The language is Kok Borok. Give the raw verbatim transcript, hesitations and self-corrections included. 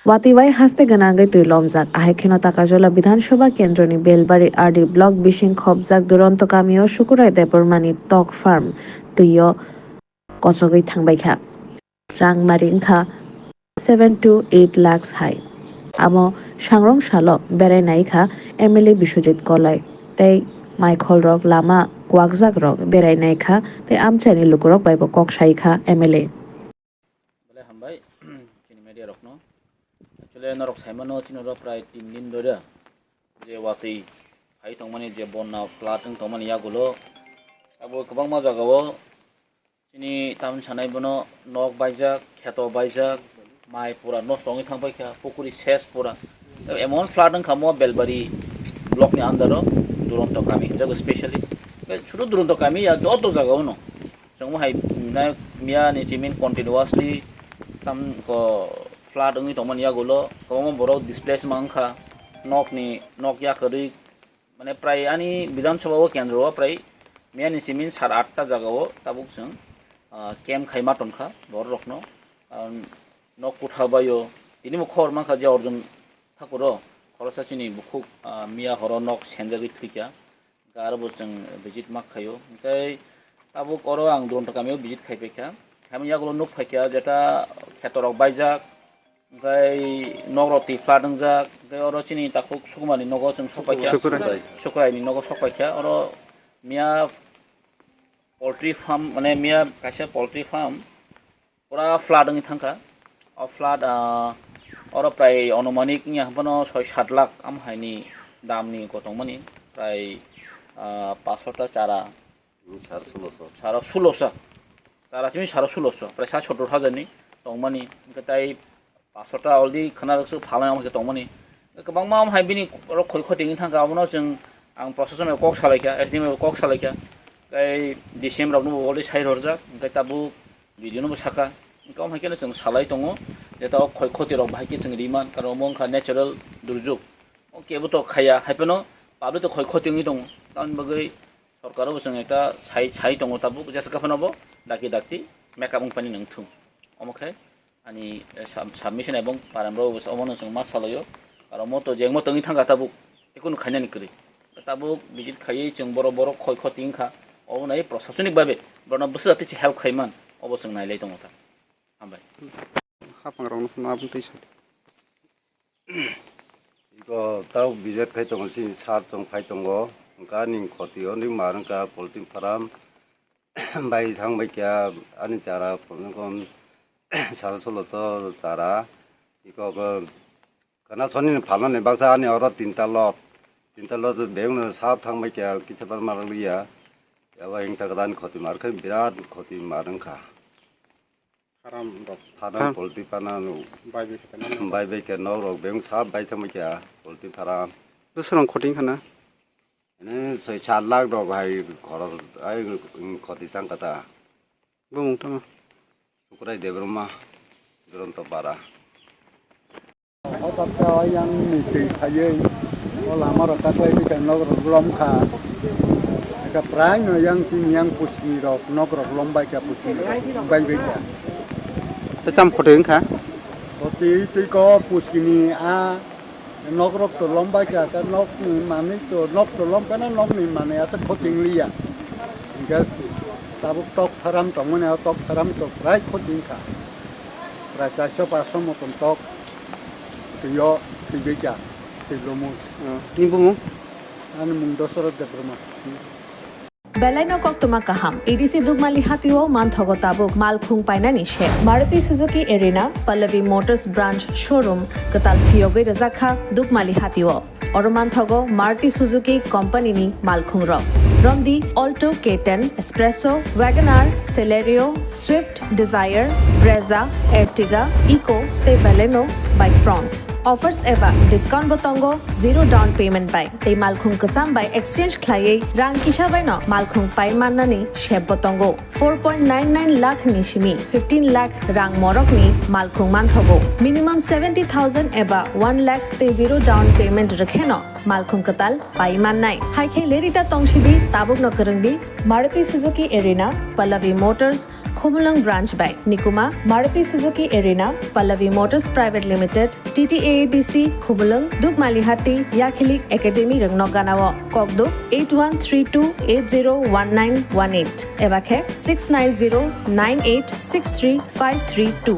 Watwi bai haste gwnangwi twi lomjak, ahai kheno Takarjala Bidhan Sabha kendroni Belbari R D block bising khopjak Duronto kamio Sukurai Debbarmani tok farm twio kochogwi thangbaikha. Rang mari wngkha seven to eight lakhs hai. Amo sangrong salo berai naikha M L A Biswajit Kolai tei maikholrok lama kwakjakrok berai naikha tei amchaini lukurok baibo kok saikha M L A. Belai hambai chini media rokno. Actually norok saimano chini oro prai tin din dhoria je watwi phai tongmani je bonna flood wng tongmani yagulo abo kwbangma jagao chini tamni sanai bono nok baijak, kheto baijak, mai pura nosto wngwi thang paikha, pukuri ses pura. Emon flood wngkha mo Belbari block ni under o Duronto kami hinjago specially. Sudu Duronto kami ya joto jagao no. Chwng bo hai na miya ni chimin continuously tam ko flood wngwi tongmani yagulo kwbangma borok displace ma wngkha, nok ni nok yakarwi mane prai ani Bidhan Sabha o kendro o prai miya ni chimin sar atta jaga o tabuk chwng ah, camp khai ma tongkha borok rokno. Ah, nok kutha baio tini bo khobor mankha je Arjun Thakur o khoroksa chini bukhuk ah, miya horo nok senjagwi thwikha. Hwnkhe aro bo chwng visit ma khaio. Hwnkhe tabuk oro ang Duronto kamio visit khai paikha. Khaimani yagulo nuk phaikha jeta khetorok baijak, hwnkhe nok rok twi flood wngjak, hwnkhe oro chini takhuk Sukumar ni nogo chwng sok paikha. Sukurai. Sukurai ni nogo sok paikha. Oro miya poultry farm, mane miya kaisa poultry farm pura flood wngwi thangkha. O flood, ah, oro prai onumanik wngya hwnphano soi sat lakh am haini damni kotongmani prai, ah, paso ta chara. Hmm, sar suloso. Saro suloso. Chara simi saro suloso. Prai sa sottor hajar ni tongmani. Hwnkhe tai paso ta already khana rwkse phalai am khe tongmani. Kwbangma am hai bini oro khoi khoti wngwi thangkha. Abono chwng ang proshasano kok salaikha, S D M kok salaikha. Tei D C M rokno bo already sai rwjak. Hwnkhe tabuk video no bo saka. Hwnkhe omo hai kheno chwng salai tongo. Jeta o khoi khoti rok bahai khe chwng riman. Karon omo wngkha natural durjok. O kebo to khaya. Hai phano public to khoi khoti wngwi tongo. Tamoni bagwi Sorkar bo chwng ekta sai, sai tongo tabuk, jesa kaphano bo dakti dakti make up wngpani nangthung. Omo khe ani, eh, sub-, submission ebong param rok bo omono chwng ma salaio. Aro mo to jengmo tongwi thangkha tabuk, ekunu khainani kwrwi. Tabuk visit khaiwi chwng borok, borok khoi khoti wngkha. Obo nai prosasonik babe borokno bwswk jati se help khaiman, obo chwng nailai tongo ta. Hambai. Hapang rokno phano aboni twi sadi. Iko tau visit khai tongo, chini sir chwng phai tongo, hwnkha ani khoti o ni mar wngkha poultry farm bai thang bai kha ani chara phunukon sal solo cho chara iko ko kana soni ni phalna ni baksa ani oro tinta lot, tinta lot beng no sap thang bai kha kisa bar mar liya, abo wngkha ani khoti mar khe birat khoti mar wngkha. Farm rok. Farm. Farm poultry farm no. Bai bai khana. Bai bai khe nok rok beng sap bai thang bai kha poultry farm. Bwswk rang khoting khana? Ini soi sat lakh rok hai khoros ai khoti tang kata. Bumung tama. Sukrai Debbarma, Duronto Para. O tapta o yang ni twi phaiwi o lama rok kaklai bwkha nok rok lom kha. Eka prai no yang chini yang puchni rok nok rok lom bai kha puchni rok bai bai kha. Tei tam khotoi wngkha? O twi twi ko puchni a nok rok to lom bai kha, ta nok ni manwi to nok to lom kana nok ni manwi asa khoting liya. Hingke tabuk tok tharam tongmani o tok tharam to prai khoting kha. Prai charso paso motom tok. Twiyo, twi bwkha, twi lomwi. Oh, ni bumung? Ani mung Dosoroth Debbarma. Belai no koktwma kaham. A D C Dukmali hatio manthogo tabuk malkhung painani se. Maruti Suzuki Arena, Pallavi Motors Branch Showroom, kwtal phiyogwi rwjak kha Dukmali hatio. Oro manthogo Maruti Suzuki company ni malkhung rok. Romdi Alto K ten, Espresso, Wagon R, Celerio, Swift, Dzire, Brezza, Ertiga, Eeco, tei Baleno bai front. Offers eba discount bo tongo zero down payment bai tei malkhung kwcham bai exchange khlaiwi rang kisa baino malkhung pai mannani sep bo tongo. Four point nine nine lakh ni simi fifteen lakh rang morokni malkhung manthogo. Minimum seventy thousand eba one lakh tei zero down payment rwkheno malkhung kwtal pai mannai. Hai khe lerita tongsidi, tabukno kwrwngdi Maruti Suzuki Arena, Pallavi Motors, Khumulwng branch bai. Nikuma, Maruti Suzuki Arena, Pallavi Motors Private Limited, T T A A D C, Khumulwng, Dukmalihati, Yakhilik Academy rwngno ganao. Kokduk eight one three two eight zero one nine one eight eba khe six nine zero nine eight six three five three two.